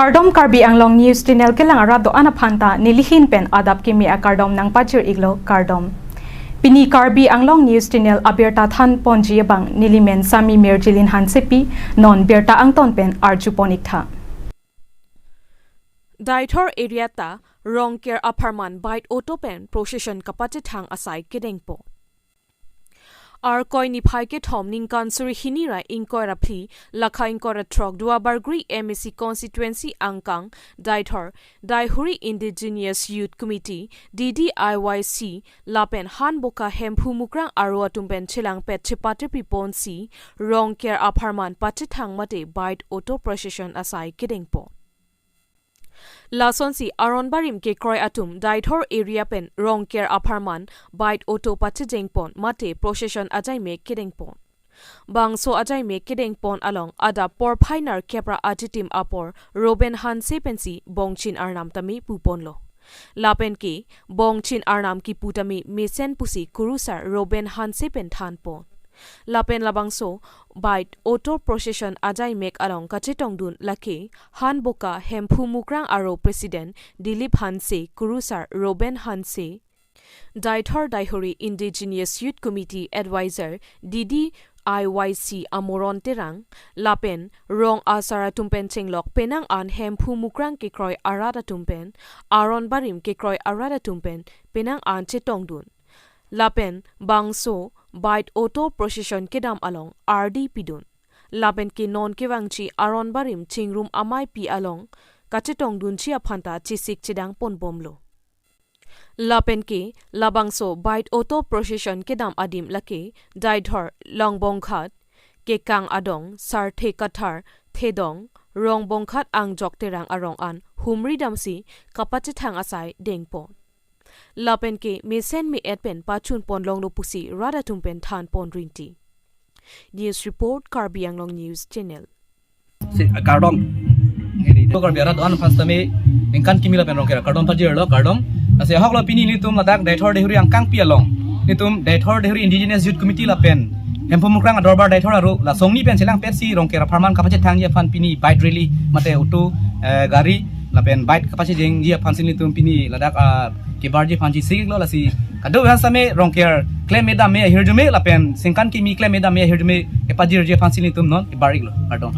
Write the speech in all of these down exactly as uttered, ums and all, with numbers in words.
Kardom, Karbi Anglong News Channel kelang arat do-an aphan ta nelihin pen adap kimi akardom nangpajir-iklo, kardom. Pini Karbi Anglong News Channel abirta thanponji abang nelimen Sami Mirjilin Hansepi, non birta angton pen arjupon-iktha. Deithor area ta Rongker apharman bike auto pen procession kapachethang asai kedengpo. Arkoi niphai kethom ningkan suri hini ra ingkoi ra phli lakha ingkoi ra throk Duarbagori M A C constituency angkang Deithor Daihuri Indigenous Youth Committee, D D I Y C, lapen Hanboka Hemphu Mukrang aro atum pen chelangpet chepatepi ponsi Rongker apharman pachethang mate bike auto procession asai kedengpo. Lasonsi aron barim kekroi atum Deithor area pen Rongker apharman bike auto pachejengpon mate procession ajaimek kedengpon. Bangso ajaimek kedengpon along adap porphai nerkep ra achitim apor Reuben Hanse pensi bongchin arnam tame puponlo. Lapen ke bongchin arnam kipu tame mesen pusi kurusar Reuben Hanse pen thanpon. Lapen labangso bike auto procession ajaimek along kachetongdun lake Hanboka Hemphu Mukrang aro President Dilip Hanse, kurusar Reuben Hanse, Deithor Daihuri Indigenous Youth Committee Advisor D D I Y C Amoron Terang, lapen rong asar atum pen chenglok penang an Hemphu Mukrang kekroi arat atum pen, aron barim kekroi arat atum pen penang an chetongdun. Lapen bangso bike auto procession kedam along ardi pidun. Lapen ke non kevangji aron barim chingrum ameipi along kachetongdunji aphan ta chesik chedang ponbomlo. Lapen ke labangso bike auto procession kedam adim lake Deithor Longbongkhat, Kekang Adong, Sarthe Kathar, Thedong, Rongbongkhat Angjok Terang arong an humri damsi kapachethang asai dengpon. Lapen ke mesen me-et pen pachunpon longlo pusi rat atum pen thanpon rinti. News report, Karbi Anglong News Channel. Si, kardom. Ini do Karbi arat do-an aphan sitame ningkan kimi lapen Rongker akardom pajirlo, kardom. Lasi ahoklo pini nelitum ladak Deithor Daihuri angkangpi along, nelitum Deithor Daihuri Indigenous Youth Committee lapen Hemphu Mukrang adorbar Deithor aro la songni pen chelangpetsi Rongker apharman kapachethangji aphan pini bike rally mate auto, eh, gari lapen bike kapachejengji aphansi nelitum pini ladak, ah, kebarji aphan chesiklo. Lasi kadokave sitame Rongker klem me dam me ahirjume lapen ningkan kimi klem me dam me ahirjume kepajirji aphansi nelitum non kebar-iklo, kardom.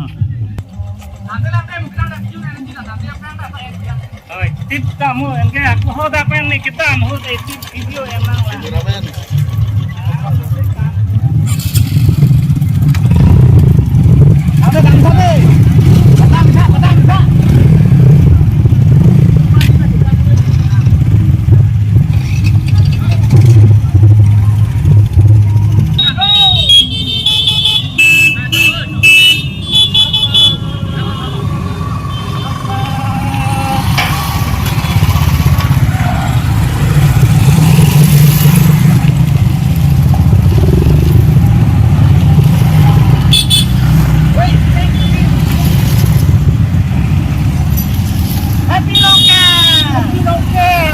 Oi, tip tamu, enke aku hoda pen ni kita mu hoda tip video yang nang lah. Ada bangsa deh. Bangsa, bangsa. Happy Rongker! Happy Rongker!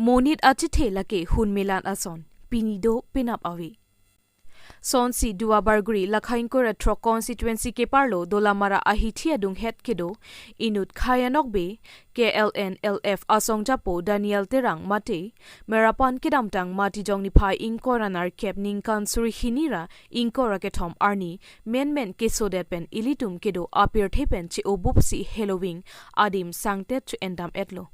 Monit achethe lake hun melan ason, pini do penap ave. Sonsi Duarbagori lakha ingkoi ra throk constituency keparlo Dolamara ahithi adunghet kedo inut Khaya Nokbe, K L N L F asongjapo Daniel Terang mate merapan kedamtang Matijong niphai ingkoi ra nerkep ningkan suri hini ra ingkoi ra kethom arni menmen kesodet pen ilitum kedo apirthe pen che-obupsi heloving adim sangtet cho-endam-etlo.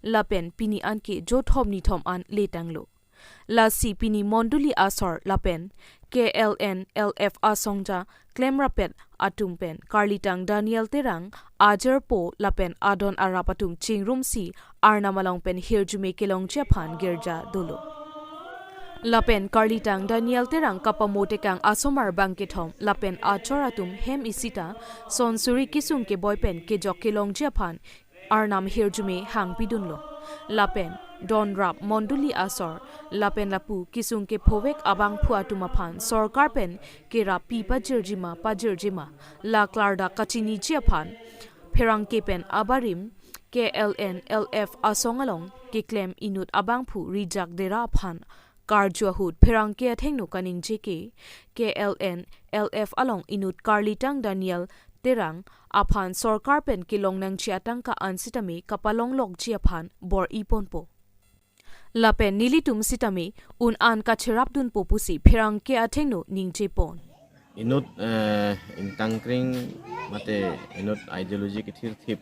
Lapen pini anke jothom nithom an letanglo. Lasi pini mondoli asor lapen K L N L F asongja klemrapet atum pen karlitang Daniel Terang, ajarpo lapen adon arap atum chingrumsi arnam along pen hirjume kelongji aphan girja dolo. Lapen karlitang Daniel Terang kapamo tekang asomar bang kethom lapen achor atum hem isi ta son suri kesung keboi pen kejok kelongji aphan arnam hirjume hangpidunlo. Lapen donrap mondoli asor lapen lapu kesung kephovek abangphu atum aphan sorkar pen kerap pi pajirjima pajirjima la klardak kachiniji aphan pherangke pen abarim K L N L F asong along keklem inut abangphu Rijak Dera aphan karju ahut pherangke athengno kaningje ke K L N L F along inut Karlitang Daniel Terang aphan sorkar pen kelong nangji atangka an sitame kapalonglokji aphan bor-iponpo. Lapen nelitum sitame un-an kacherapdunpo pusi pherangke athengno ningjepon. Inut eh, ingtangkring mate inut ideology kethirthip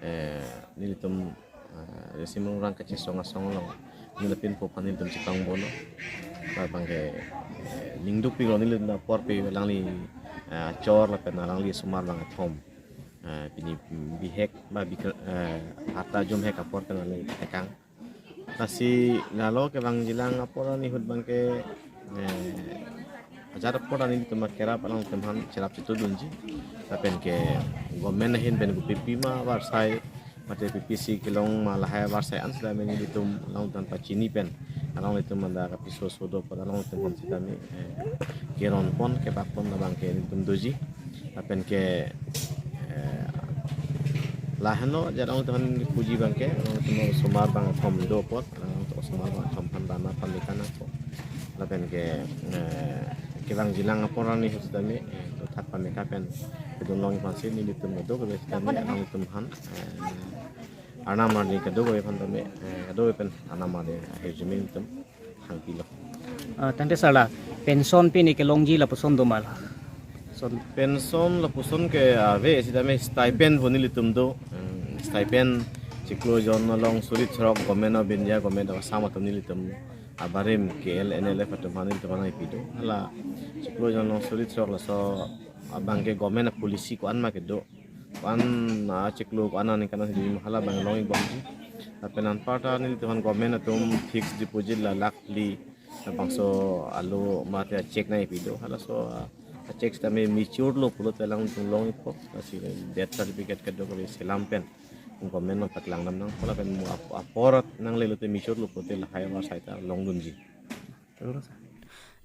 eh, nelitum eh, Risim Rungrang kachesong asong along nelitum pinpo aphan nelitum chepangbono. Ba bangke eh, ningduk pilo nelitum apor pe alangli eh, chor lapen alangli osomar bangkethom. Eh, pini bihek ba bikra eh, harta jumhek apor pen alangli tekang. Lasi lalo kevangjilang apor arni ahut bangke eh, ajat apor arni nelitum kerap alangtum aphan cherap chetudunji. Lapen ke government ahin pen kopi pima avarsai mate P P C kelong ma lahai avarsai an sitame nelitum alangtum pachini pen alanglitum anta kapiso sodo pen alangtum aphan sitame eh, keronpon kebakpon labangke nelitum doji. Lapen ke eh, lahenlo ajat alangtum aphan puji bangke alangtum osomar bangkethom do apot alangtum osomar bangkethom aphan dana pameka nangpo. Lapen ke eh, kevangjilang apor arni ahut sitame eh, dothat pameka pen kedun long aphansi nelitum kadokave sitame alanglitum aphan eh, arnam arni kadokave aphan tame eh, kadokave pen arnam arni ahirjume nelitum hangpilo. Ah, tangte sala, pension pini kelongji lapuson do ma la? Son. Pension lapuson ke ave sitame stipend pu nelitum do. Hmm, stipend chiklo jon along suri throk Government of India, Government of Assam atum nelitum abarim K L N L F atum aphan nelitum aphan nangpi do. Hala chiklo jon along suri throk laso abangke government policy ko-an ma kedo. Ko-an ah, chiklo ko-an aningkan an hidi hala bang long-ik bomji. Lapen anparta nelitum aphan government atum fixed deposit la lakh phli. Labangso alo mate cheque nangpi do. Halaso ah, cheque sitame mature lo pulote alangtum long-ikpo. Lasi death certificate kadokave selam pen government along paklang dam nangpo lapen mo ap- apor nangle lote mature lo pulote lahai avarsai ta longdunji.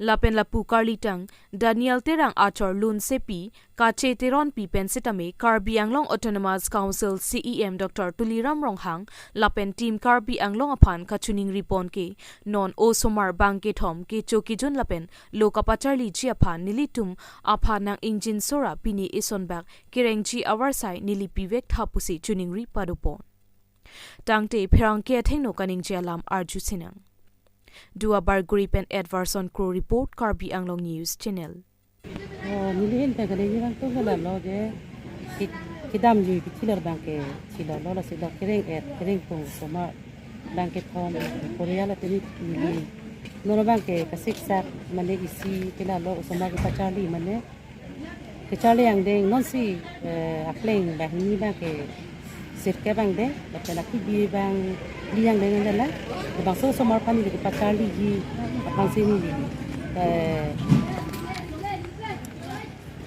Lapen lapu Karlitang Daniel Terang achor Lunsepi Kache Teronpi pen sitame Karbi Anglong Autonomous Council C E M Doctor Tuliram Ronghang lapen Team Karbi Anglong aphan kachiningripon ke non osomar bangkethom kecho kejun lapen lo kapacharliji aphan nelitum aphan nang-ingjinso ra pini isonbak kerengji avarsai neli pivek tha pusi chiningri padopon. Tangte pherangke athengno kaningje alam arju sinang. Duar Bagori pen Edwardson Kro report, Karbi Anglong News Channel. Oh, neli ahin pen kaningje abang tum ke lalo je ki- kedamji kethilor abangke thilor lo lasi lo kereng-et kereng pung osomar bangkethom Korea la tini neli non abangke kasiksak mane isi ke lalo osomar kepacharli mane kecharli angdeng nonsi eh, akleng banghini abangke sirkep angdeng lapen akibi abang li angdeng angdeng la labangso osomar aphan neli kepacharliji aphansi neli eh,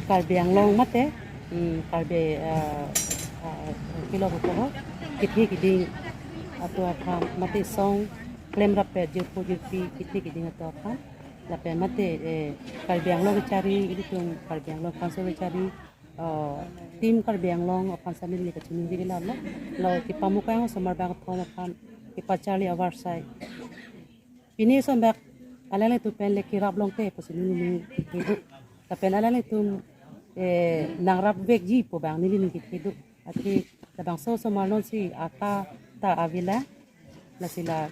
Karbi Anglong mate mm, Karbi eh, eh, kilo ko kethe keding atum aphan mate song klemrap pen jirpo jirpi kethe keding atum aphan lapen mate eh, Karbi Anglong kechari ilitum Karbi Anglong Council kechari eh, Team Karbi Anglong aphan sitame neli kachiningri ke lalo lo kepamukang osomar bangkethom aphan kepacharli avarsai pini sonbak alanglitum pen le kerap longte pusi neli ningje do. Lapen alanglitum eh, nangrapvekji pu abang neli ningje do. Athe labangso osomar nonsi arta ta avelang. Lasi la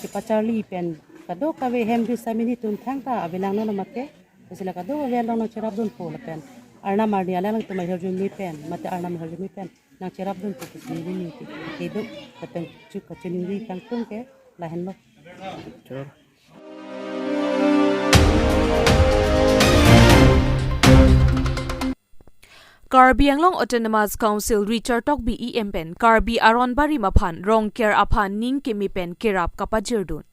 kepacharli pen kadokave hem dusami nelitum thangta avelang non mate. Lasi la kadokave along nangcherapdunpo lapen arnam arni alanglitum ahirjume pen mate arnam ahirjume pen nangcherapdunpo pusi neli ningje do. Lapen chu kachiningri abang tum ke lahenlo. Chor. Karbi Anglong Autonomous Council Richard Tokbi E M pen Karbi Aron Barim aphan Rongker aphan ning keme pen kerap kapajirdun.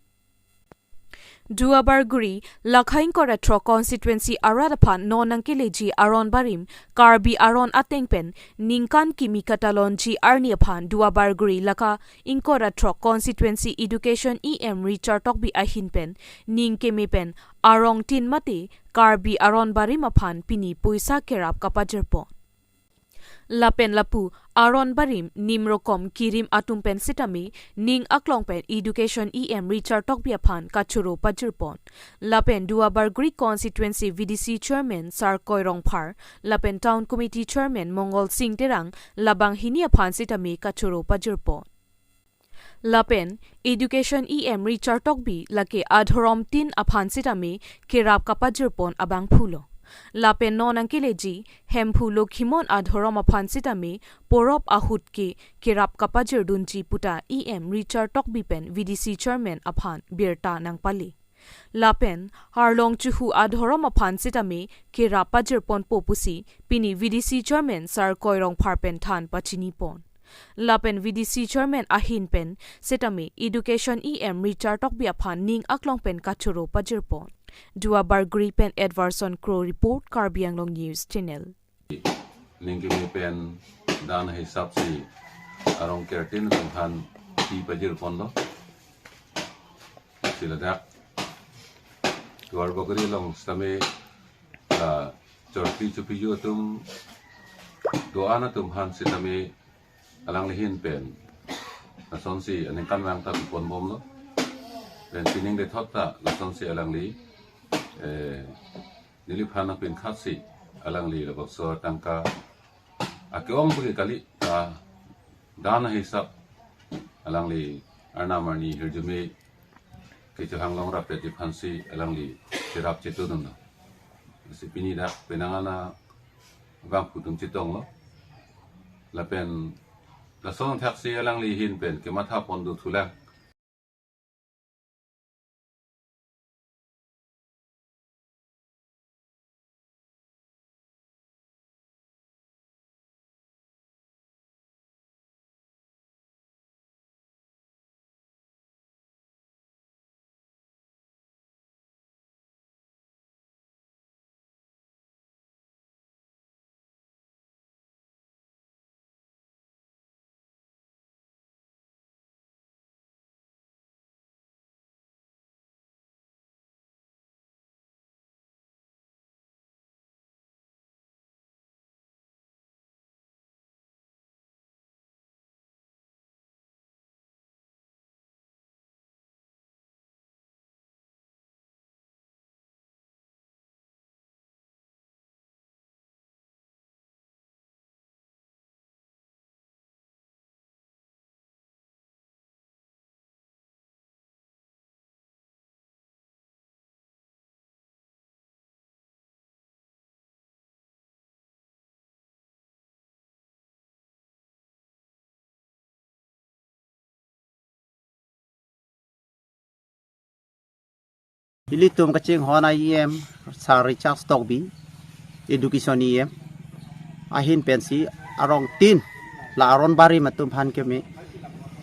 Duarbagori, Lakha ingkoi ra throk constituency arat aphan non nangkeleji aron barim, Karbi aron ateng pen ningkan kimi katalonji arni aphan Duarbagori Lakha ingkoi ra throk constituency Education E M Richard Tokbi ahin pen ning keme pen arong tin mate Karbi aron barim aphan pini poisa kerap kapajirpon. Lapen lapu aron barim nimrokom kirim atum pen sitame ning aklong pen Education E M Richard Tokbi aphan kachoro pajirpon. Lapen Duarbagori constituency V D C chairman Sarkoi Rongphar, lapen town committee chairman Mongol Sing Terang, labang hini aphan sitame kachoro pajirpon. Lapen Education E M Richard Tokbi lake adhorom tin aphan sitame kerap kapajirpon abangphulo. Lapen non nangkeleji Hemphu Lokhimon adhorom aphan sitame porop ahut ke kerap kapajirdunji puta E M Richard Tokbi pen V D C chairman aphan birta nangpale. Lapen Arlong Chuhu adhorom aphan sitame kerap pajirponpo pusi pini V D C chairman Sarkoi Rongphar pen than pachinipon. Lapen V D C chairman ahin pen sitame Education E M Richard Tokbi aphan ning aklong pen kachoro pajirpon. Duarbagori pen Edwardson Kro report, Karbi Anglong News Channel. Ning keme pen dan hisap si arong kertin atum aphan pi pajirponlo. Si ladak Duarbagori along sitame la chorpi chopiju atum do-an atum aphan sitame alangli ahin pen lasonsi aningkanvang ta piponbomlo. Pen pining dethot ta lasonsi alangli, eh, neliphan nangpinkhatsi alangli labangso tangka ake-ong pu ke kali, ah, dan hisap alangli arnam arni hirjume kechohang longrap pet aphansi alangli cherap chetudunlo. Si pini dak penang ana abangphu atum chetonglo. Lapen lason thaksi alangli ahin pen kematha pon dothulang. Ilitum kachinghon a E M, Sar Richard Tokbi, Education E M, ahin pensi arong tin, la aron barim atum aphan keme,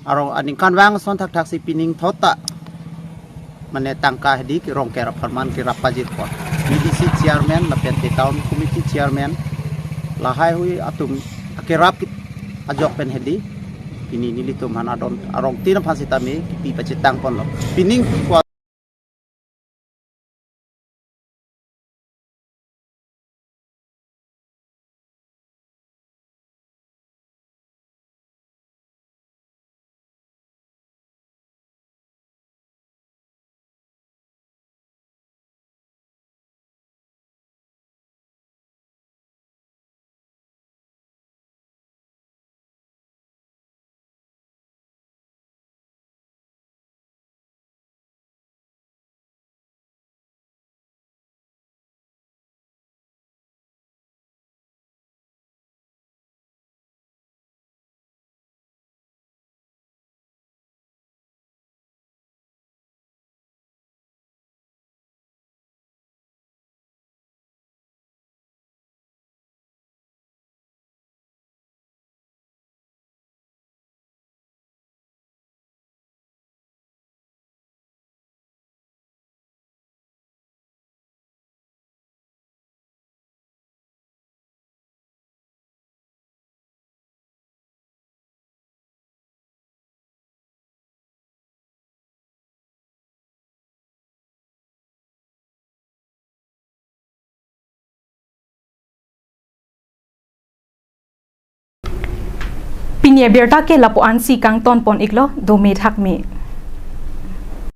arong aningkanvang ason thakthaksi pining thot ta, mane tangka hedi kerong kerap apharman kerap pajirpon. V D C chairman, lapen te town committee chairman, lahai hui atum akerap kit-, ajok pen hedi, pini nelitum aphan adon arong tin aphan sitame kipi pachetangponlo. Pining Pini abirta ke lapu-an si kangton pon iklo, dome thakme.